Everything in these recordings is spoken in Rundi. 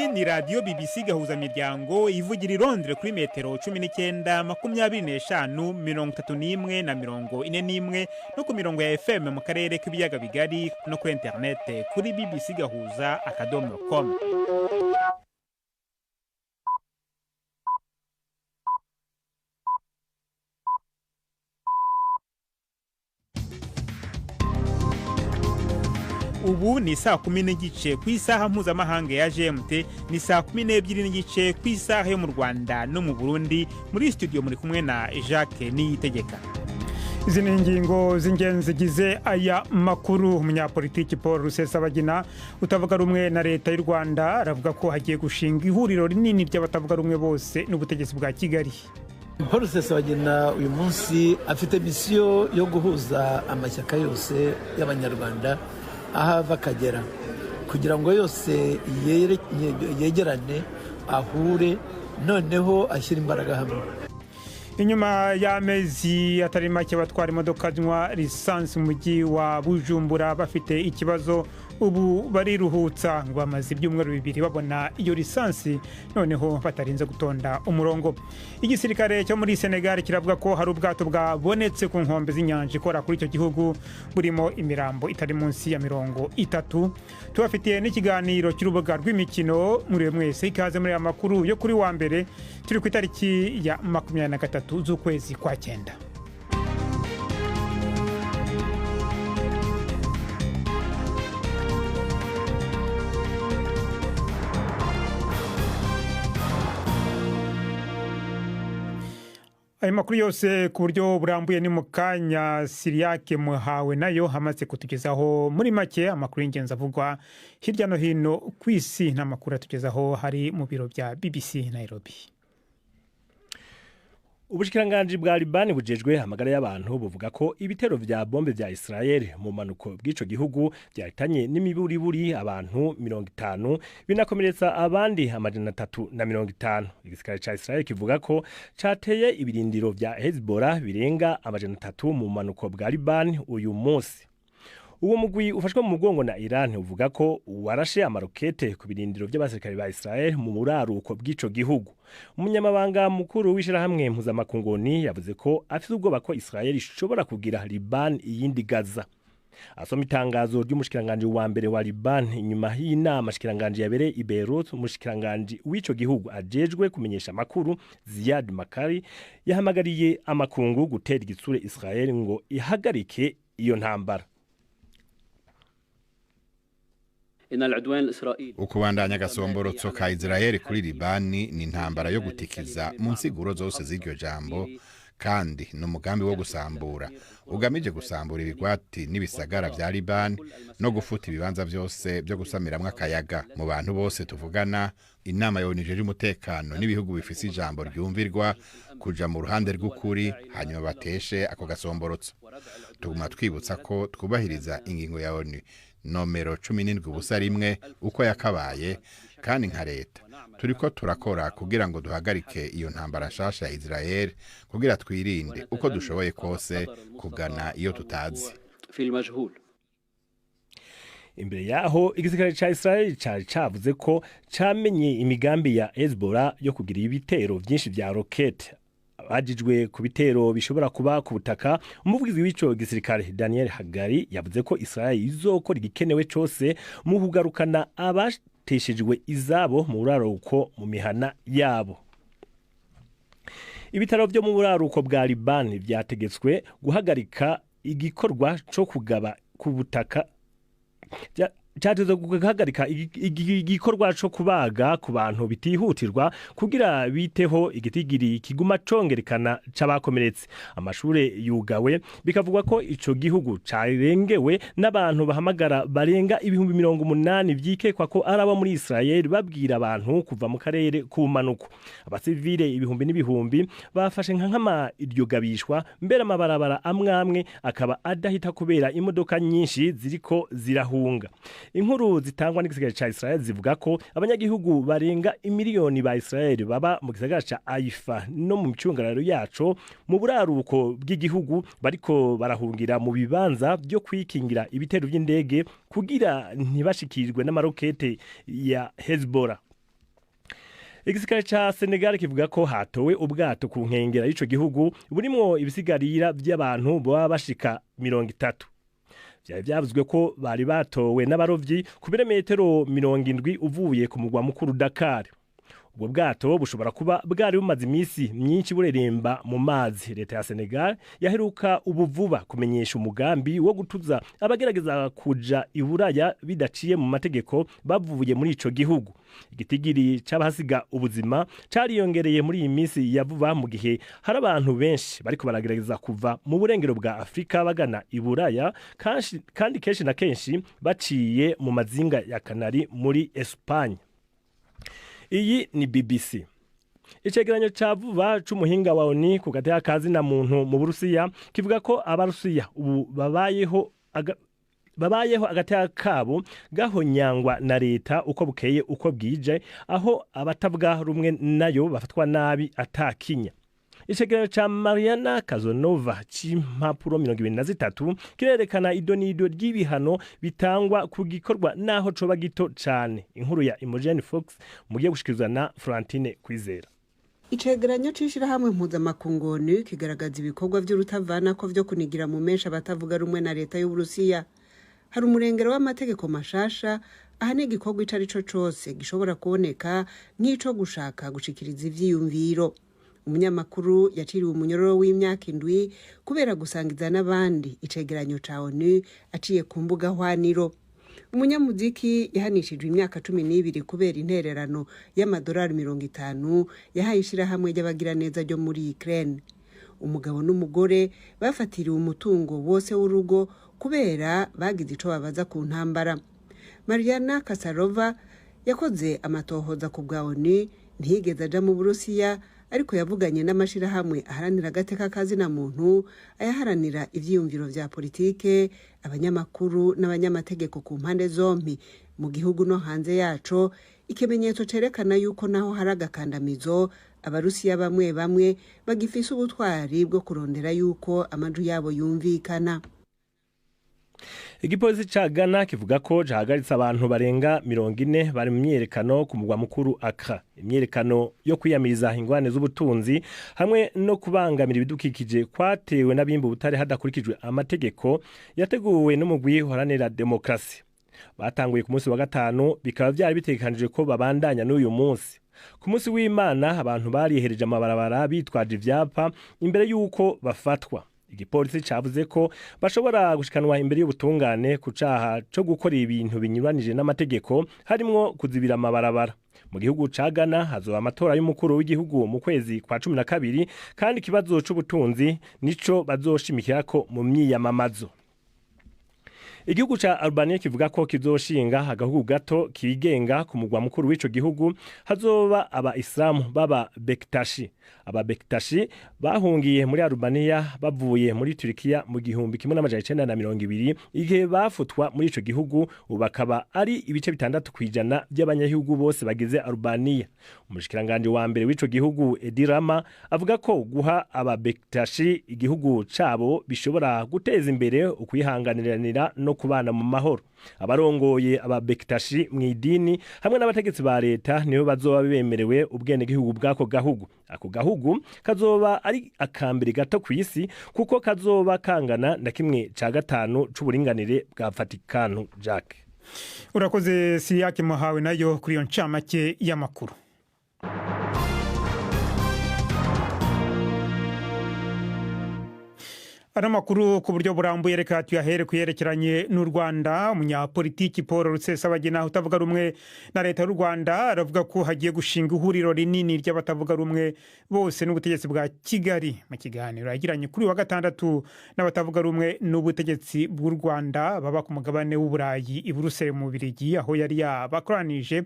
Iyi ni radiyo BBC Gahuzamiryango ivugira i Londres kuri metero 19, 25, 31 na 41, no ku mirongo ya FM mu karere k'ibiyaga bigari, no kuri interinete kuri bbcgahuza.com. Ubu ni saa 10:30 ku isaha mpuzamahanga ya GMT, ni saa 12:30 ku isaha yo mu Rwanda no mu Burundi. Muri studio muri kumwe na Jacques Niyitegeka. Izi ni ingingo z'ingenzi zigize aya makuru. Umunyapolitiki Paul Rusesabagina utavuga rumwe na leta y'u Rwanda aravuga ko hagiye gushinga ihuriro rinini ry'abatavuga rumwe bose n'ubutegetsi bwa Kigali. Paul Rusesabagina uyu munsi afite misiyo yo guhuza amashyaka yose y'Abanyarwanda aho ava akagera, kugira ngo yose yegerane, ahure, noneho ashyire imbaraga hamwe. Inyuma y'amezi atari make batwara imodoka zinywa lisansi mu mujyi wa Bujumbura bafite ikibazo, ubu bariruhutsa ngo bamaze ibyumweru 2 babona iyo lisansi, noneho batarinze gutonda umurongo. Igisirikare cyo muri Senegal kiravuga ko hari ubwato bwabonetse ku nkombe z'inyanja ikora kuri icyo gihugu burimo imirambo itari munsi ya 30. Tubafitiye n'ikiganiro cy'urubuga rw'imikino. Muri mwese ikaze muri aya makuru yo kuri wa mbere, turi ku itariki ya 23 z'ukwezi kwa 9. Ayo makuru yose ku buryo burambuye ni mu kanya. Siriyake Muhawe nayo hamaze kutugezaho muri make amakuru y'ingenzi avugwa hirya no hino ku isi, n'amakuru atugezaho hari mu biro bya BBC Nairobi. Ubushikiranganji bwa Libani bujejwe amagara y'abantu buvuga ko ibitero vya bombe vya Israel mu manuko bw'ico gihugu byahitanye n'imiburiburi abantu 50, binakomeretsa abandi 350. Igisirikare ca Israel kivuga ko cateye ibirindiro vya Hezbollah birenga 300 mu manuko bwa Libani uyu munsi. Uwo mugwi ufashwe mu mugongo na Iran uvuga ko warashe amarokete ku birindiro by'abasirikare ba Israel mu buraruko bw'ico gihugu. Umunyamabanga mukuru w'ishirahamwe mpuzamakungoni yavuze ko afite ubwoba ko Israel ishobora kugira Liban iyindi Gaza. Asoma itangazo ry'umushikiranganje wa mbere wa Liban inyuma y'inama shikiranganje yabereye i Beirut, umushikiranganje w'ico gihugu ajejwe kumenyesha amakuru Ziad Makari yahamagariye amakungu gutera igitsure Israel ngo ihagarike iyo ntambara. Ukubandanya agasomborotso ka Israel kuri Libani ni intambara yo gutikiza mu nsiguro zose z'iryo jambo, kandi ni umugambi wo gusambura ugamije gusambura ibigwati n'ibisagara vya Libani no gufuta ibibanza vyose byo gusamiramwo akayaga. Mu bantu bose tuvugana, inama yonije y'umutekano n'ibihugu bifise ijambo ryumvirwa kuja mu ruhande rw'ukuri, hanyuma bateshe ako gasomborotso. Tuguma twibutsa ko twubahiriza ingingo ya ONU nomero 17-01 uko yakabaye, kandi nka leta turiko turakora kugira ngo duhagarike iyo ntambara nshasha ya Israel, kugira twirinde uko dushoboye kose kugana iyo tutazi. Imbere yaho igisirikare ca Israel cari cavuze ko camenye imigambi ya Hezbollah yo kugira ibitero vyinshi vya rokete. Abajijwe ku bitero bishobora kuba ku butaka, umuvugizi w'ico gisirikare Daniel Hagari yavuze ko Israel izokora igikenewe cose mu kugarukana abateshejwe izabo mu buraruko mu mihana yabo. Ibitaro vyo mu buraruko bwa Liban vyategetswe guhagarika igikorwa co kugaba ku butaka, cyateze guhagarika igikorwa cyo kubaga ku bantu bitihutirwa kugira biteho igitigiri kiguma congerekana c'abakomeretse. Amashure yugawe, bikavugwa ko ico gihugu carengewe n'abantu bahamagara barenga 80,000 vyikekwa ko araba muri Israel, babwira abantu kuva mu karere k'ubumanuko. Abasivile ibihumbi n'ibihumbi bafashe nka nkama iryo gabishwa, mbere amabarabara amwamwe akaba adahita kubera imodoka nyinshi ziriko zirahunga. Inkuru zitangwa n'igisirikare ca Israel zivuga ko abanyagihugu barenga imiliyoni ba Israel baba mu gisagara ca Haifa no mu micungararo yaco mu buraruko bw'igihugu bariko barahungira mu bibanza byo kwikingira ibitero by'indege kugira ntibashikirwe n'amarokete ya Hezbollah. Igisirikare ca Senegal kivuga ko hatowe ubwato ku nkengera y'ico gihugu burimwo ibisigarira vy'abantu baba bashika 30. Vyari vyavuzwe ko bari batowe n'abarovyi ku birometero 70 uvuye ku mugwa mukuru Dakar. Ubwo bwato bushobora kuba bwari bumaze iminsi myinshi bureremba mu mazi. Leta ya Senegal yaheruka ubu vuba kumenyesha umugambi wo gutuza abagerageza kuja i Buraya bidaciye mu mategeko bavuye muri ico gihugu. Igitigiri c'abahasiga ubuzima cariyongereye muri iyi minsi ya vuba, mu gihe hari abantu benshi bariko baragerageza kuva mu burengero bwa Afurika bagana i Buraya, kandi kenshi na kenshi baciye mu mazinga ya Kanari muri Espagne. Iyi ni BBC. Icegeranyo ca vuba c'umuhinga wa ONU ku gateka ka zina muntu mu Burusiya kivuga ko Abarusiya ubu babayeho agateka kabo gahonyangwa na leta uko bukeye uko bwije, aho abatavuga rumwe nayo bafatwa nabi atakinya. Icegeranyo ca Mariana Kazanova c'impapuro 23 kirerekana idonido ry'ibihano bitangwa ku gikorwa naho coba gito cane. Inkuru ya Imogen Fox mugiye gushikirizwa na Florentine Kwizera. Icegeranyo c'ishirahamwe mpuzamakungu ONU kigaragaza ibikorwa vy'urutavanako vyo kunigira mu menshi abatavuga rumwe na leta y'Uburusiya. Hari umurengero w'amategeko mashasha aha n'igikorwa ico arico cose gishobora kuboneka nk'ico gushaka gushikiriza ivyiyumviro. Umunyamakuru yaciriwe umunyororo w'imyaka 7 kubera gusangiza n'abandi icegeranyo ca ONU aciye ku mbuga hwaniro. Umunyamuziki yahanishijwe imyaka 12 kubera intererano y'amadolari 50 yahaye ishirahamwe ry'abagiraneza ryo muri Ukraine. Umugabo n'umugore bafatiriwe umutungo wose w'urugo kubera bagize ico babaza ku ntambara. Mariana Kasarova yakoze amatohoza ku bwa ONU, ntiyigeze aja mu Burusiya, ariko yavuganye n'amashirahamwe aharanira agateka ka zina muntu, ayaharanira ivyiyumviro vya politike, abanyamakuru n'abanyamategeko ku mpande zompi mu gihugu no hanze yaco, ikimenyetso cerekana yuko naho hari agakandamizo, Abarusiya bamwe bamwe bagifise ubutwari bwo kurondera yuko amajwi yabo yumvikana. Igipolisi ca Ghana kivuga ko cahagaritse abantu barenga 40 bari mu myiyerekano ku mugwa mukuru Accra. Imyiyerekano yo kwiyamiriza ingwane z'ubutunzi hamwe no kubangamira ibidukikije kwatewe n'abimba ubutare hadakurikijwe amategeko yateguwe n'umugwi uharanira demokrasi. Batanguye ku munsi wa gatanu, bikaba vyari bitegekanijwe ko babandanya n'uyu munsi. Ku munsi w'Imana abantu barihereje amabarabara bitwaje ivyapa imbere y'uko bafatwa. Igipolisi cavuze ko bashobora gushikanwa imbere y'ubutungane ku caha co gukora ibintu binyuranije n'amategeko, harimwo kuzibira amabarabara. Mu gihugu ca Ghana hazoba amatora y'umukuru w'igihugu mu kwezi kwa 12, kandi ikibazo c'ubutunzi nico bazoshimikirako mu myiyamamazo. Igihugu ca Albania kivuga ko kizoshinga agahugu gato kigenga ku mugwa mukuru w'ico gihugu, hazoba aba Islamu baba Bektashi. Aba Bektashi bahungiye muri Albania bavuye muri Turkiya mu 1920, igihe bafutwa muri ico gihugu, ubu bakaba ari ibice 6% by'abanyagihugu bose bagize Albania. Umushikiranganje wa mbere w'ico gihugu Edi Rama avuga ko guha aba Bektashi igihugu cabo bishobora guteza imbere ukwihanganiranira no kubana mu mahoro. Abarongoye aba Bektashi mu idini hamwe n'abategetsi ba leta nibo bazoba bemerewe ubwenegihugu bw'ako gahugu. Ako gahugu kazoba ari akambere gato kw'isi, kuko kazoba kangana na 1/5 c'uburinganire bwa Vatikano. Jacques, Urakoze Siyake Muhawe nayo kuri iyo ncamake y'amakuru. Ano makuru ku buryo burambuye reka tuyahere kuyerekeranye n'u Rwanda. Umunyapolitiki Paul Rusesabagina utavuga rumwe na leta y'u Rwanda aravuga ko hagiye gushinga ihuriro rinini ry'abatavuga rumwe bose n'ubutegetsi bwa Kigali. Mu kiganiro yagiranye kuri wa gatandatu n'abatavuga rumwe n'ubutegetsi bw'u Rwanda baba ku mugabane w'Uburayi i Buruseli mu Bubiligi, aho yari yabakoranije,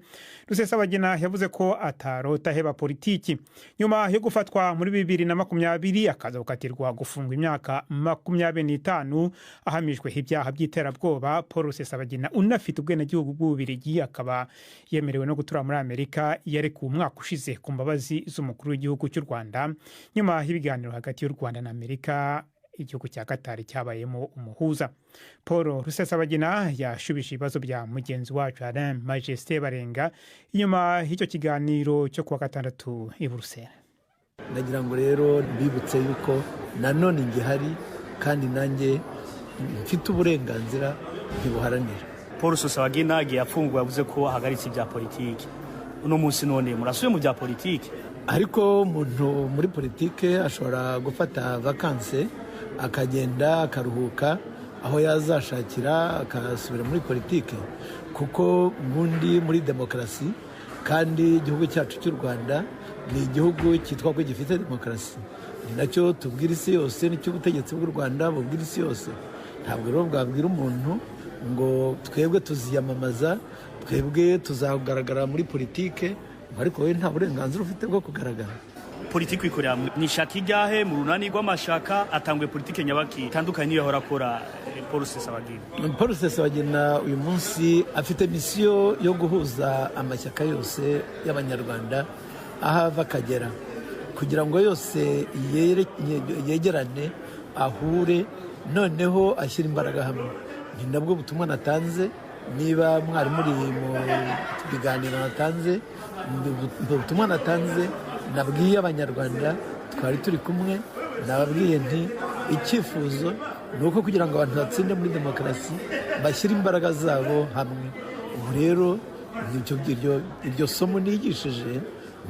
Rusesabagina yavuze ko atarota heba politiki nyuma yo gufatwa muri 2020 akaza gukatirwa gufungwa imyaka 25 ahamijwe ibyaha by'iterabwoba. Paul Rusesabagina unafite ubwenegihugu bw'Ububiligi akaba yemerewe no gutura muri Amerika, yarekuwe umwaka ushize ku mbabazi z'umukuru w'igihugu cy'u Rwanda nyuma y'ibiganiro hagati y'u Rwanda na Amerika. Igihugu cya Katari cyabayemo umuhuza. Paul Rusesabagina yashubije ibibazo bya mugenzi wacu Alain Majesté Barenga inyuma y'icyo kiganiro cyo kuwa gatandatu i Buruseli. Ndagira ngo rero mbibutse yuko nanone ngihari kandi nanjye mfite uburenganzira ntibuharanira. Paul Rusesabagina agiye afungwa, yavuze ko ahagaritse ibya politiki. Uno munsi none murasubiye mu bya politiki? Ariko umuntu muri politiki ashobora gufata vacances, akagenda akaruhuka, aho yazashakira akasubira muri politiki, kuko ubundi muri demokarasi, kandi igihugu cyacu cy'u Rwanda ni igihugu cyitwa ko gifite demokarasi, ni nacyo tubwira isi yose, nicyo ubutegetsi bw'u Rwanda bubwira isi yose. Ntabwo rero bwabwira umuntu ngo twebwe tuziyamamaza, twebwe tuzagaragara muri politike, ariko wowe nta burenganzira ufite bwo kugaragara. Politiki ikorera mu ishaka ijyahe mu runani rw'amashaka? Atanguye politiki nyabaki itandukanye n'iyo ahora akora Paul Rusesabagina? Paul Rusesabagina uyu munsi afite misiyo yo guhuza amashyaka yose y'Abanyarwanda aho ava akagera, kugira ngo yose yegerane, ahure, noneho ashyire imbaraga hamwe. Ni nabwo butumwa natanze. Niba mwari muri mu biganiro natanze, ubutumwa natanze nabwiye Abanyarwanda twari turi kumwe, nababwiye nti icyifuzo ni uko kugira ngo abantu batsinde muri demokarasi bashyire imbaraga zabo hamwe. Ubu rero iryo somo nigishije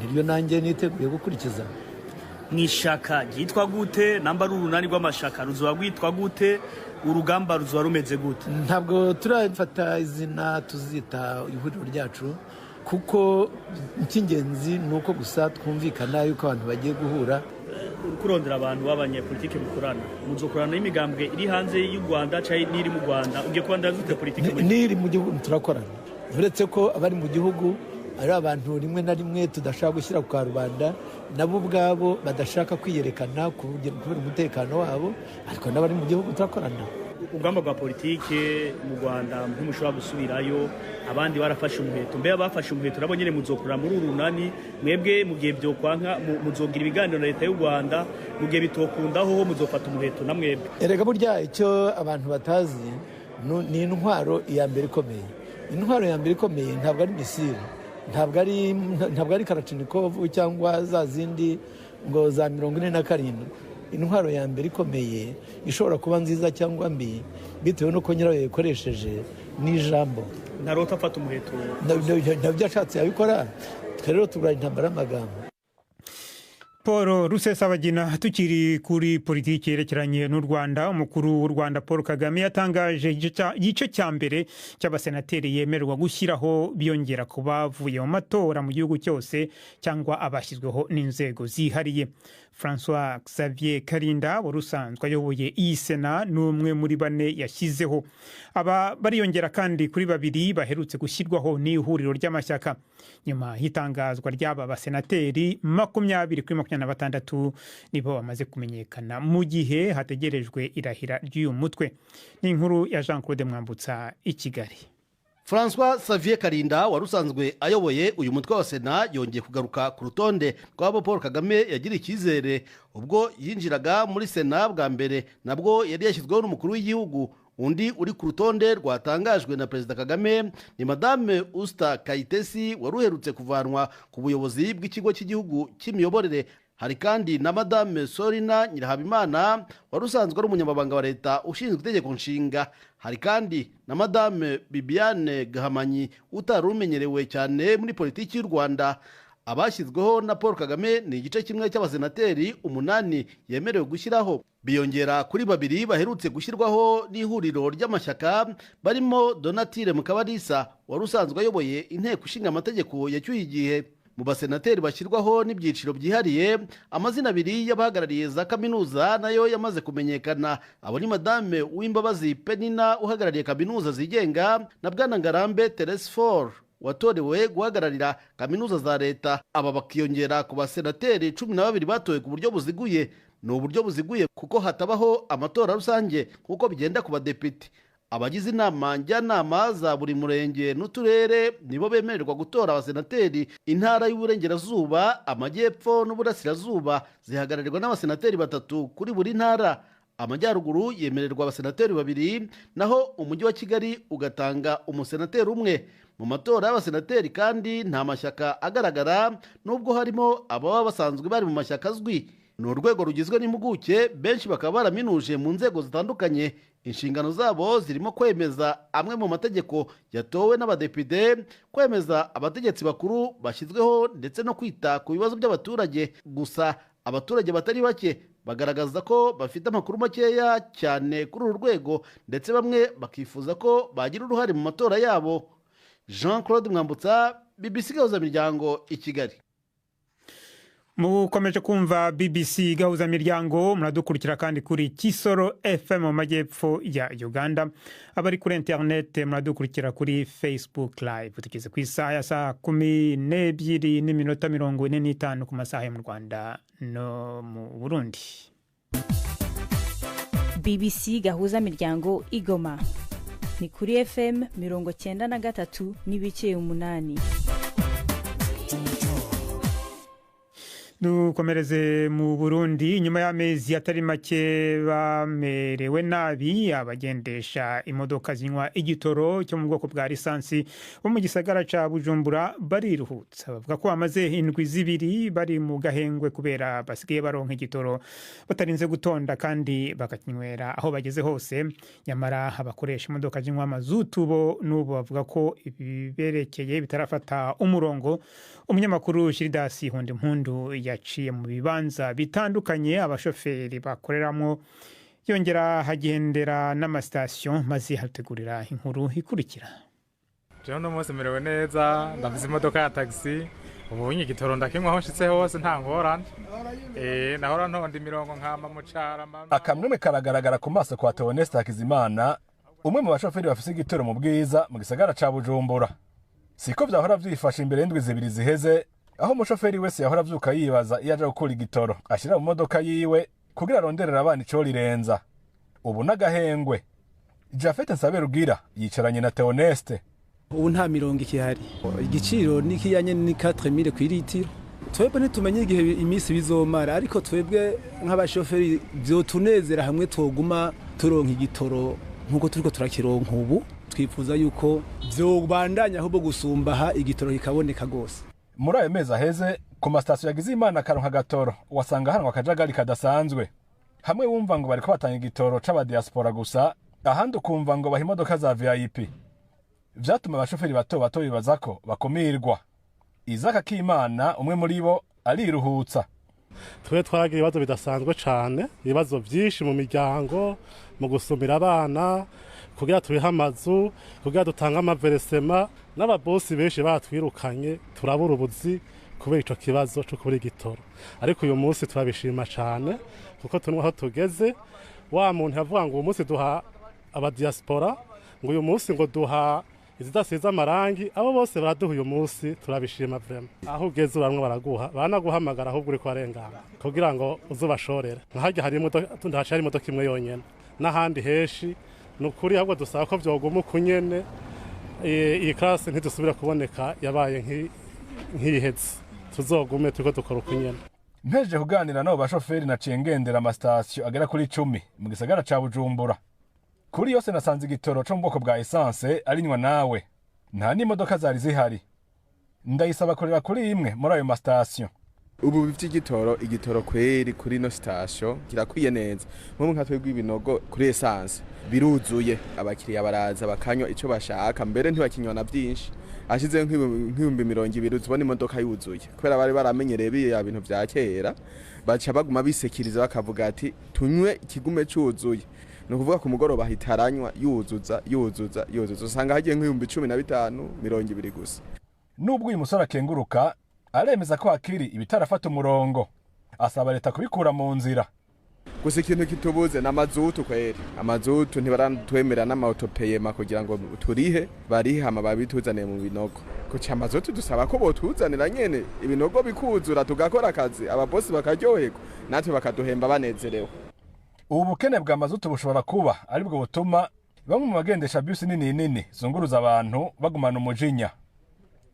niryo nanjye niteguye gukurikiza. Mu ishaka ryitwa gute? Namba ari urunani rw'amashaka, ruzoba rwitwa gute? Urugamba ruzoba rumeze gute? Ntabwo turafata izina tuzita ihuriro ryacu, kuko icy'ingenzi ni uko gusa twumvikana yuko abantu bagiye guhura. Kurondera abantu b'abanyepolitike mukorana, muzokorana n'imigambwe iri hanze y'u Rwanda cyangwa n'iri mu Rwanda? Ugiye kubandanya dute politike? N'iri mu gihugu turakorana, uretse ko abari mu gihugu ari abantu rimwe na rimwe tudashaka gushyira ku karubanda, nabo ubwabo badashaka kwiyerekana kubera umutekano wabo, ariko n'abari mu gihugu turakorana. Urugamba rwa politike mu Rwanda ntimushobora gusubirayo, abandi barafashe umuheto. Mbe abafashe umuheto nabo nyine muzokorera muri uru runani mwebwe? Mu gihe byokwanka muzogira ibiganiro na leta y'u Rwanda, mu gihe bitokundaho ho muzofata umuheto na mwebwe? Erega burya icyo abantu batazi ni intwaro ya mbere ikomeye. Intwaro ya mbere ikomeye ntabwo ari misile, ntabwo ari Kalachnikov cyangwa za zindi ngo za 47. Intwaro ya mbere ikomeye ishobora kuba nziza cyangwa mbi bitewe n'uko nyirayo yayikoresheje ni ijambo. Ntarota afata umuheto? Ntabyo ashatse yabikora. Twe rero turwanya intambara y'amagambo. Paul Rusesabagina. Tukiri kuri politiki yerekeranye n'u Rwanda, umukuru w'u Rwanda Paul Kagame yatangaje igice cya mbere cy'abasenateri yemererwa gushyiraho, biyongera ku bavuye mu matora mu gihugu cyose cyangwa abashyizweho n'inzego zihariye. Francois Xavier Karinda wari usanzwe ayoboye iyi sena ni umwe muri bane yashyizeho. Aba bariyongera kandi kuri babiri baherutse gushyirwaho n'ihuriro ry'amashyaka. Nyuma y'itangazwa ry'aba basenateri, 20 kuri 26 nibo bamaze kumenyekana, mu gihe hategerejwe irahira ry'uyu mutwe. Ni inkuru ya Jean Claude Mwambutsa i Kigali. Francois Xavier Karinda wari usanzwe ayoboye uyu mutwe wa Sena yongeye kugaruka ku rutonde rw'abo Paul Kagame yagiriye icyizere ubwo yinjiraga muri Sena bwa mbere, nabwo yari yashyizweho n'umukuru w'igihugu. Undi uri ku rutonde rwatangajwe na Perezida Kagame ni Madame Usta Kayitesi wari uherutse kuvanwa ku buyobozi bw'Ikigo cy'Igihugu cy'Imiyoborere. Hari kandi na Madame Sorina Nyirahabimana wari usanzwe ari umunyamabanga wa leta ushinzwe itegeko nshinga. Hari kandi na Madame Bibiane Gahamanyi utari umenyerewe cyane muri politiki y'u Rwanda. Abashyizweho na Paul Kagame ni igice kimwe cy'abasenateri umunani yemerewe gushyiraho, biyongera kuri babiri baherutse gushyirwaho n'ihuriro ry'amashyaka, barimo Donatile Mukabarisa wari usanzwe ayoboye Inteko Ishinga Amategeko yacyuye igihe. Mu basenateri bashyirwaho n'ibyiciro byihariye, amazina abiri y'abahagarariye za kaminuza nayo yamaze kumenyekana. Abo ni Madame Uwimbabazi Penina uhagarariye kaminuza zigenga na Bwana Ngarambe Telesfor watorewe guhagararira kaminuza za leta. Aba bakiyongera ku basenateri 12 batowe ku buryo buziguye. Ni uburyo buziguye kuko hatabaho amatora rusange nk'uko bigenda ku badepite. Abagize inama njyanama za buri murenge n'uturere nibo bemererwa gutora abasenateri. Intara y'Uburengerazuba, Amajyepfo n'Uburasirazuba zihagararirwa n'abasenateri batatu kuri buri ntara. Amajyaruguru yemererwa abasenateri babiri, naho Umujyi wa Kigali ugatanga umusenateri umwe. Mu matora y'abasenateri kandi nta mashyaka agaragara, nubwo harimo ababa basanzwe bari mu mashyaka azwi. Ni urwego rugizwe n'impuguke, benshi bakaba baraminuje mu nzego zitandukanye. Inshingano zabo zirimo kwemeza amwe mu mategeko yatowe n'abadepite, kwemeza abategetsi bakuru bashyizweho, ndetse no kwita ku bibazo by'abaturage. Gusa abaturage batari bake bagaragaza ko bafite amakuru makeya cyane kuri uru rwego, ndetse bamwe bakifuza ko bagira uruhare mu matora yabo. Jean Claude Mwambutsa, BBC Gahuzamiryango, i Kigali. Mukomeje kumva BBC Gahuzamiryango. Muradukurikira kandi kuri Kisoro FM mu majyepfo ya Uganda. Abari kuri interinete muradukurikira kuri Facebook Live. Tugeze ku isaha ya 12:45 ku masaha yo mu Rwanda no mu Burundi. BBC Gahuzamiryango Igoma ni kuri FM 93.8. Dukomereze mu Burundi. Nyuma y'amezi atari make bamerewe nabi, abagendesha imodoka zinywa igitoro cyo mu bwoko bwa lisansi bo mu gisagara ca Bujumbura bariruhutsa. Bavuga ko bamaze indwi 2 bari mu gahengwe kubera basigaye baronka igitoro batarinze gutonda kandi bakakinywera aho bageze hose. Nyamara abakoresha imodoka zinywa mazutu bo n'ubu bavuga ko ibiberekeye bitarafata umurongo. Umunyamakuru Shiridasi Hundimpundu yaciye mu bibanza bitandukanye abashoferi bakoreramo, yongera hagendera n'amasitasiyo, maze hategurira inkuru ikurikira. Jewe uno munsi merewe neza, ndafise imodoka ya taxi, ubu igitoro ndakinywa aho nshitse hose nta ngorane. Nahora ntonda imirongo nkama mu Carama. Akamwemwe karagaragara ku maso kwa Theoneste Hakizimana, umwe mu bashoferi bafise igitoro mu Bwiza mu gisagara ca Bujumbura. Siko vyahora vyifashe imbere y'indwi 2 ziheze, aho umushoferi wese yahora avyuka yibaza iyo aja gukura igitoro ashira mu modoka yiwe kugira aronderera abana ico rirenza. Ubu n'agahengwe. Jafete Nsaberugira yicaranye na Theoneste. Ubu nta mirongo ikihari, igiciro nikiyanye ni 4000 ku iritiro. Twebwe ntitumenye igihe iminsi bizomara, ariko twebwe nk'abashoferi vyotunezera hamwe twoguma turonka igitoro nkuko turiko turakironka ubu. Twifuza yuko vyobandanya ahubwo gusumbaha igitoro kikaboneka gose. Muri ayo mezi aheze, ku masitasiyo yagize Imana akaronka agatoro, wasanga haranwa akajagari kadasanzwe. Hamwe wumva ngo bariko batanga igitoro c'abadiaspora gusa, ahandi ukumva ngo baha imodoka za VIP. Vyatuma abashoferi bato bato bibaza ko bakumirwa. Izaka Kimana, umwe muri bo, ariruhutsa. Twe twaragira ibibazo bidasanzwe cane, ibibazo vyinshi mu miryango, mu gusumira abana, kugira turihe amazu, kugira dutange amaveresema. N'ababosi benshi batwirukanye, turabura ubuzi kubera ico kibazo co kubura igitoro. Ariko uyu munsi turabishima cane kuko tunwa aho tugeze. Wa muntu yavuga ngo uyu munsi duha abadiaspora, ngo uyu munsi ngo duha izidasize amarangi, abo bose baraduha uyu munsi, turabishima vraiment. Aho ugeze uramwe baraguha, banaguhamagara ahubwo uriko arengana kugira ngo uzubashorere. Nkaharya hari imodoka, ndahaca hari imodoka imwe yonyene, n'ahandi heshi. Nukuri ahubwo dusaba ko vyoguma uko nyene, iyi classe ntidusubira kuboneka yabaye nk'ihetse, tuzogume turiko dukora uko nyene. Mpejeje kuganira n'abo bashoferi naciye ngendera amasitasiyo agera kuri 10 mu gisagara ca Bujumbura. Kuri yose nasanze igitoro co mu bwoko bwa essence arinywa nawe, nta n'imodoka zari zihari. Ndayisaba kurera kuri imwe muri ayo masitasiyo. Ubu vy'igitoro, igitoro kweri kuri no station kirakwiye neza. Nko nka twebwe ibinogo kuri essence biruzuye, abakiriya baraza bakanywa ico bashaka, mbere ntibakinywa na byinshi. Ashize nk'ibihumbi 20 uzubona imodoka yuzuye, kubera bari baramenyereye biya bintu vya kera, baca baguma bisekiriza bakavuga ati tunywe ikigume cuzuye. Ni ukuvuga ku mugoroba hitaranywa yuzuza yuzuza yuzuza, usanga hagiye nk'ibihumbi 15, 20 gusa. Nubwo uyu musore akenguruka, aremeza ko hakiri ibitarafata umurongo, asaba leta kubikura mu nzira. Gusa ikintu kitubuze ni amazutu kweri. Amazutu ntibaratwemera n'amautopeyema kugira ngo turihe, barihe hama babituzaniye mu binogo. Kuca amazutu dusaba ko botuzanira nyene ibinogo bikuzura tugakora akazi, ababosi bakaryoherwa natwe bakaduhemba banezerewe. Ubu bukene bwa mazutu bushobora kuba aribwo butuma bamwe mu bagendesha bisi nini nini zunguruza abantu bagumana umujinya.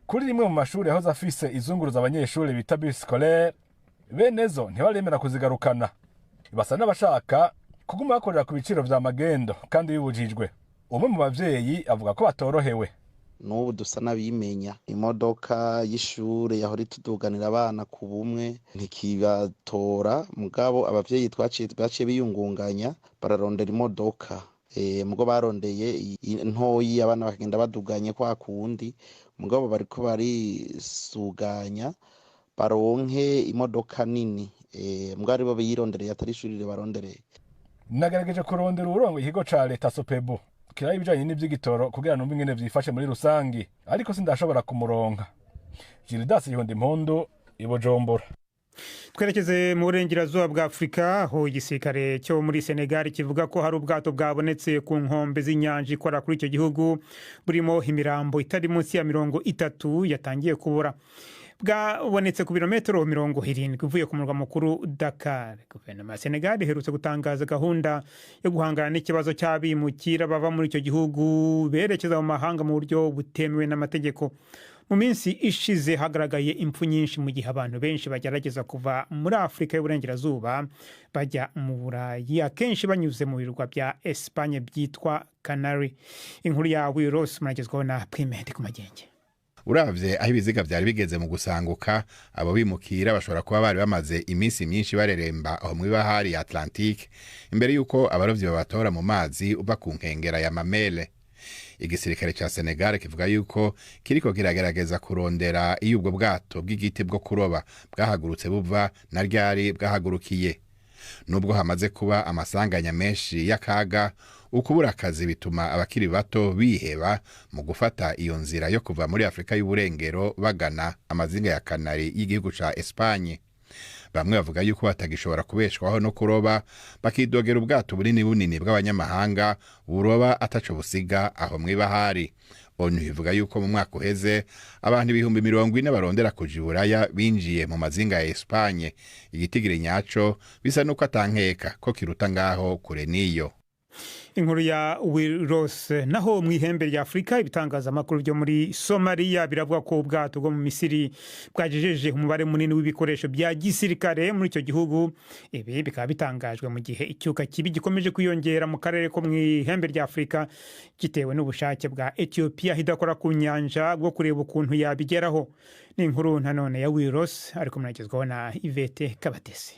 Kuri rimwe mu mashuri yahoze afise izunguruza abanyeshuri bita bus scolaire, benezo ntibaremera kuzigarukana. Basa n'abashaka Kuguma bakorera ku biciro vya magendo kandi bibujijwe. Umwe mu bavyeyi avuga ko batorohewe. N'ubu dusa n'abimenya imodoka y'ishure yahora ituduganira abana ku bumwe ntikibatora, mugabo abavyeyi baciye biyungunganya bararondera imodoka, mugo barondeye ntoyi abana bakagenda baduganye kwa kundi, mugabo bariko barisuganya baronke imodoka nini, mugabo aribo biyirondereye atari ishuri ribarondereye. Nagerageje kurondera uwurongoye ikigo ca leta Sopebu kiraba ibijanye n'ivy'igitoro kugira numve ingene vyifashe muri rusangi, ariko sindashobora kumuronka. Gildas Ihundimpundu, i Bujumbura. Twerekeze mu burengerazuba bwa Afurika, aho igisirikare cyo muri Senegal kivuga ko hari ubwato bwabonetse ku nkombe z'inyanja ikora kuri icyo gihugu burimo imirambo itari munsi ya 30 yatangiye kubura. Bwabonetse ku birometero 70 uvuye ku murwa mukuru Dakar. Guverinoma ya Senegal iherutse gutangaza gahunda yo guhangana n'ikibazo cy'abimukira bava muri icyo gihugu berekeza mu mahanga mu buryo butemewe n'amategeko. Mu minsi ishize hagaragaye impfu nyinshi mu gihe abantu benshi bagerageza kuva muri Afurika y'Uburengerazuba bajya mu Burayi, akenshi banyuze mu birwa bya Espagne byitwa Canary. Inkuru ya Wiros muragezwaho na Prime ku Magenge. Uravye aho ibiziga vyari bigeze mu gusanguka, abo bimukira bashobora kuba bari bamaze iminsi myinshi bareremba aho mw'ibahari ya Atlantique imbere y'uko abarovyi babatora mu mazi uva ku nkengera ya Mamele. Igisirikare ca Senegal kivuga yuko kiriko kiragerageza kurondera iyo ubwo bwato bw'igiti bwo kuroba bwahagurutse buva na ryari bwahagurukiye. Nubwo hamaze kuba amasanganya menshi y'akaga, ukubura akazi bituma abakiri bato biheba mu gufata iyo nzira yo kuva muri Afurika y'Uburengero bagana amazinga ya Kanari y'igihugu ca Espagne. Bamwe bavuga yuko batagishobora kubeshwaho no kuroba, bakidogera ubwato bunini bunini bw'abanyamahanga buroba ataco busiga aho mw'ibahari. ONU ivuga yuko mu mwaka uheze abantu 40,000 barondera kuja Iburaya binjiye mu mazinga ya Espagne. Igitigiri nyaco bisa nuko atankeka ko kiruta ngaho kure niyo. Inkuru ya Wiros. Naho mu ihembe rya Afurika, ibitangazamakuru byo muri Somalia biravuga ko ubwato bwo mu Misiri bwagejeje umubare munini w'ibikoresho bya gisirikare muri icyo gihugu. Ibi bikaba bitangajwe mu gihe icyuka kibi gikomeje kwiyongera mu karere ko mu ihembe rya Afurika, gitewe n'ubushake bwa Ethiopia idakora ku nyanja bwo kureba ukuntu yabigeraho. Ni inkuru nanone ya Wiros, ariko muragezwaho na Ivete Kabatesi.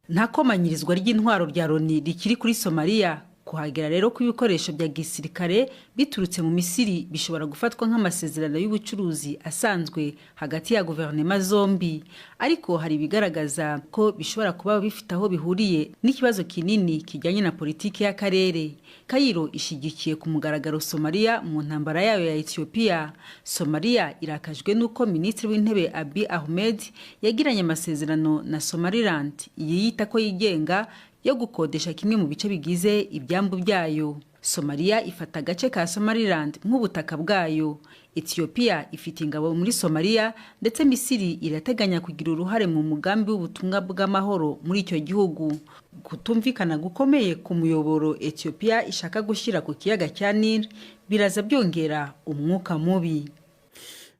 Nta komanyirizwa ry'intwaro rya Loni rikiri kuri Somalia. Kuhagera rero kw'ibikoresho bya gisirikare biturutse mu Misiri bishobora gufatwa nk'amasezerano y'ubucuruzi asanzwe hagati ya guverinoma zombi, ariko hari ibigaragaza ko bishobora kuba bifite aho bihuriye n'ikibazo kinini kijyanye na politiki y'akarere. Cairo ishigikiye ku mugaragaro Somalia mu ntambara yayo ya Ethiopia. Somalia irakajwe n'uko Minisitiri w'Intebe Abiy Ahmed yagiranye amasezerano na Somaliland yiyita ko yigenga yo gukodesha kimwe mu bice bigize ibyambu byayo. Somalia ifata agace ka Somaliland nk'ubutaka bwayo. Ethiopia ifite ingabo muri Somalia, ndetse Misiri irateganya kugira uruhare mu mugambi w'ubutumwa bw'amahoro muri icyo gihugu. Kutumvikana gukomeye ku muyoboro Ethiopia ishaka gushyira ku kiyaga cya Nile biraza byongera umwuka mubi.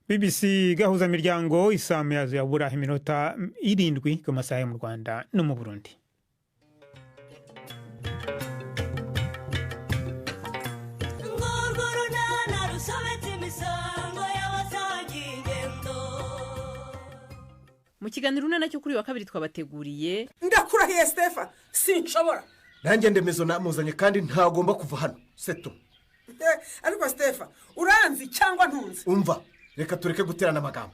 BBC Gahuza Miryango, isaha yazo yabura iminota 7 ku masaha yo mu Rwanda no mu Burundi. Mu kiganiro urunana cyo kuri wa kabiri twabateguriye. Ndakurahiye Stefan, sinshobora. Nanjye ndemezo namuzanye kandi ntagomba kuva hano seto. Ariko Stefan, uranzi cyangwa ntunzi? Umva, reka tureke guterana amagambo.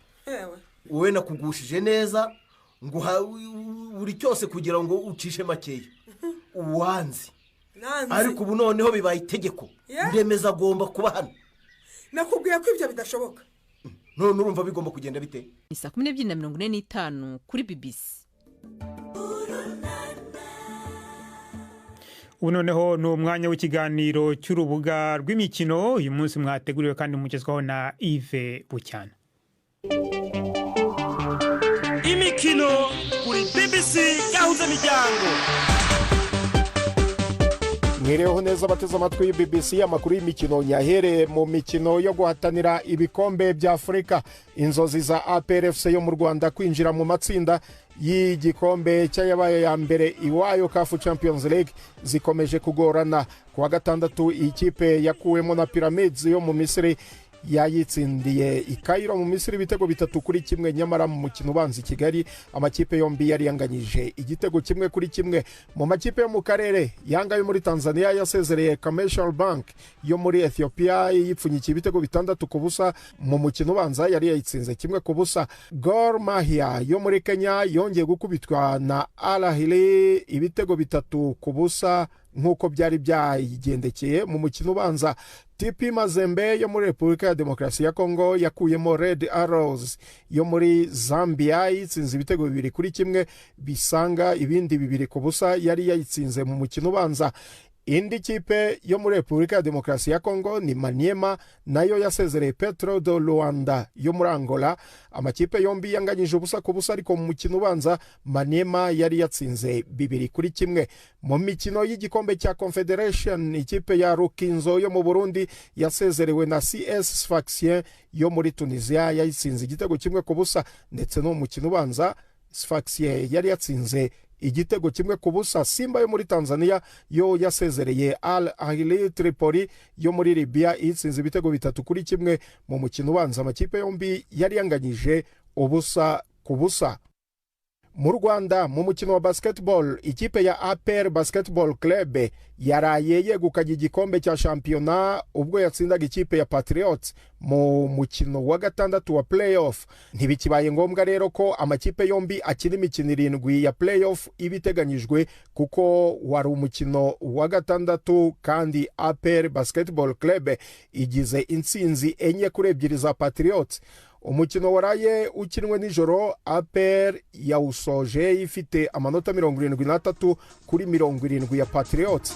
Wowe nakugushije neza nguha buri cyose kugira ngo ucishe makeya. Uwanzi ariko ubu noneho bibaye itegeko, ndemeza agomba kuba hano. Nakubwiye ko ibyo bidashoboka. None urumva bigomba kugenda bite? Ni saa 12:45 kuri BBC. Ubu noneho ni umwanya w'ikiganiro cy'urubuga rw'imikino. Uyu munsi mwateguriwe kandi mugezwaho na Yves Bucyana. Imikino kuri BBC Gahuza Miryango. Mwireho neza abateze amatwi BBC. Amakuru y'imikino nyahereye mu mikino yo guhatanira ibikombe bya Afurika. Inzozi za APR FC yo mu Rwanda kwinjira mu matsinda y'igikombe cy'ayabaye ya mbere iwayo, CAF Champions League, zikomeje kugorana. Ku wa gatandatu iyi kipe yakuwemo na Pyramids yo mu Misiri, yayitsindiye i Cairo mu Misiri ibitego 3-1. Nyamara mu mukino ubanza i Kigali amakipe yombi yari yanganyije igitego 1-1. Mu makipe yo mu karere, Yanga yo muri Tanzania yasezereye Commercial Bank yo muri Ethiopia yipfunyikiye ibitego 6-0. Mu mukino ubanza yari yayitsinze 1-0. Gor Mahia yo muri Kenya yongeye gukubitwa na Al Ahly ibitego 3-0 nk'uko byari byayigendekeye mu mukino ubanza. TP Mazembe yo muri Repubulika ya Demokarasi ya Kongo yakuyemo Red Arrows yo muri Zambia yitsinze ibitego 2-1 bisanga ibindi 2-0 yari yayitsinze mu mukino ubanza. Indi kipe yo muri Repubulika ya Demokarasi ya Kongo ni Maniema, nayo yasezereye Petro do Luanda yo muri Angola. Amakipe yombi yanganyije 0-0, ariko mu mukino ubanza Maniema yari yatsinze 2-1. Mu mikino y'igikombe cya Confederation, ikipe ya Rukinzo yo mu Burundi yasezerewe na CS Sfaxien yo muri Tunisia yayitsinze igitego 1-0, ndetse no mu mukino ubanza Sfaxien yari yatsinze igitego 1-0. Simba yo muri Tanzania yo yasezereye Al Ahly Tripoli yo muri Libya itsinze ibitego 3-1. Mu mukino ubanza amakipe yombi yari yanganyije 0-0. Mu Rwanda mu mukino wa basketball, ikipe ya APR Basketball Club yaraye yegukanye igikombe cya shampiyona ubwo yatsindaga ikipe ya Patriots mu mukino wa gatandatu wa playoff. Ntibikibaye ngombwa rero ko amakipe yombi akina imikino 7 ya playoff ibiteganyijwe, kuko wari umukino wa gatandatu, kandi APR Basketball Club igize intsinzi 4-2 za Patriots. Umukino waraye ukinwe nijoro, APR yawusoje ifite amanota 73 kuri 70 ya Patriots.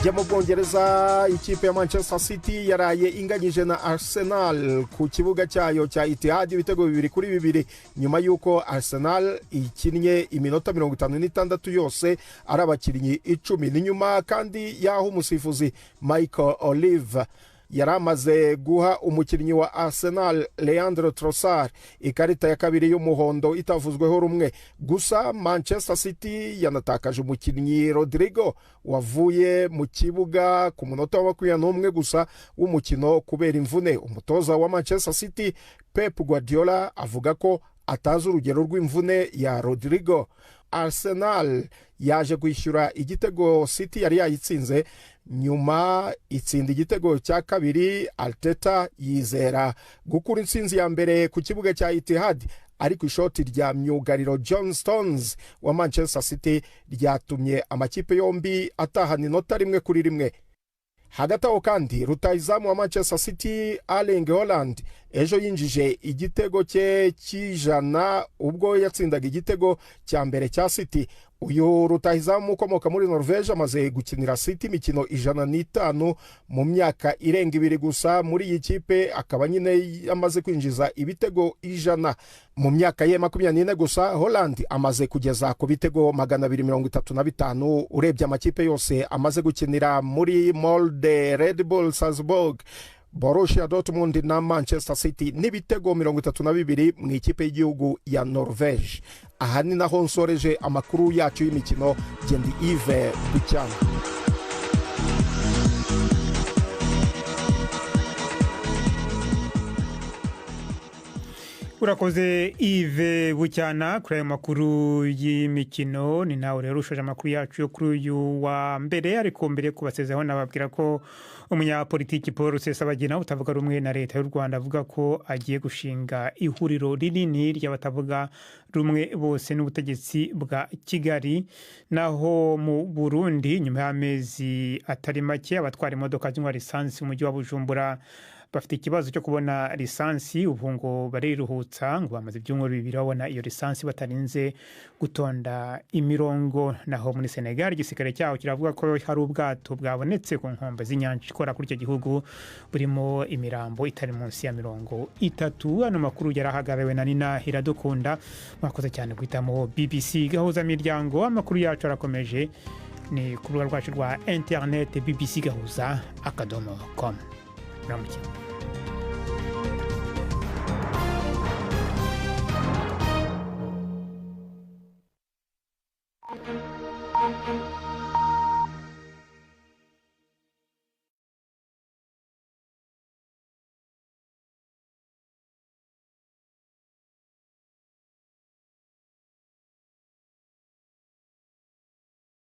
Jya mu Bwongereza, ikipe ya Manchester City yaraye inganyije na Arsenal ku kibuga cyayo cya Etihad ibitego 2-2, nyuma y'uko Arsenal ikinnye iminota 56 yose ari abakinnyi 10. Ni nyuma kandi y'aho umusifuzi Michael Olive yari amaze guha umukinnyi wa Arsenal Leandro Trossard ikarita ya kabiri y'umuhondo itavuzweho rumwe. Gusa Manchester City yanatakaje umukinnyi Rodrigo wavuye mu kibuga ku munota wa 21 gusa w'umukino kubera imvune. Umutoza wa Manchester City Pep Guardiola avuga ko atazi urugero rw'imvune ya Rodrigo. Arsenal yaje kwishyura igitego City yari yayitsinze, nyuma itsinda igitego cya kabiri. Arteta yizera gukura intsinzi ya mbere ku kibuga cya Etihad, ariko ishoti rya myugariro John Stones wa Manchester City ryatumye amakipe yombi atahana inota 1-1. Hagati aho kandi rutahizamu wa Manchester City Erling Haaland ejo yinjije igitego cye cy'ijana ubwo yatsindaga igitego cya mbere cya City. Uyu rutahizamu ukomoka muri Norvege amaze gukinira City imikino 105 mu myaka irenga 2 gusa muri iyi kipe, akaba nyine amaze kwinjiza ibitego 100 mu myaka ye 24 gusa. Haaland amaze kugeza ku bitego 235 urebye amakipe yose amaze gukinira muri Molde, Red Bull Salzburg, Borussia Dortmund na Manchester City, n'ibitego 32 mu ikipe y'igihugu ya Norvege. Aha ni naho nsoreje amakuru yacu y'imikino. Gendi Yves Bucyana. Urakoze Yves Bucyana kuri ayo makuru y'imikino. Ni nawe rero ushoje amakuru yacu yo kuri uyu wa mbere, ariko mbere kubasezeho nababwira ko umunyapolitiki Paul Rusesabagina utavuga rumwe na leta y'u Rwanda avuga ko agiye gushinga ihuriro rinini ry'abatavuga rumwe bose n'ubutegetsi bwa Kigali. Naho mu Burundi, nyuma y'amezi atari make abatwara imodoka zinywa lisansi mu mujyi wa Bujumbura Bafite ikibazo cyo kubona lisansi, ubu ngo bariruhutsa, ngo bamaze ibyumweru 2 babona iyo lisansi batarinze gutonda imirongo. Naho muri Senegal, igisirikare cyaho kiravuga ko hari ubwato bwabonetse ku nkombe z'inyanja ikora kuri icyo gihugu, burimo imirambo itari munsi ya 30. Ano makuru yarahagarariwe na Nina Iradukunda. Mwakoze cyane guhitamo BBC Gahuza Miryango. Amakuru yacu arakomeje, ni ku rubuga rwacu rwa interineti, bbcgahuza.com. Muramuke.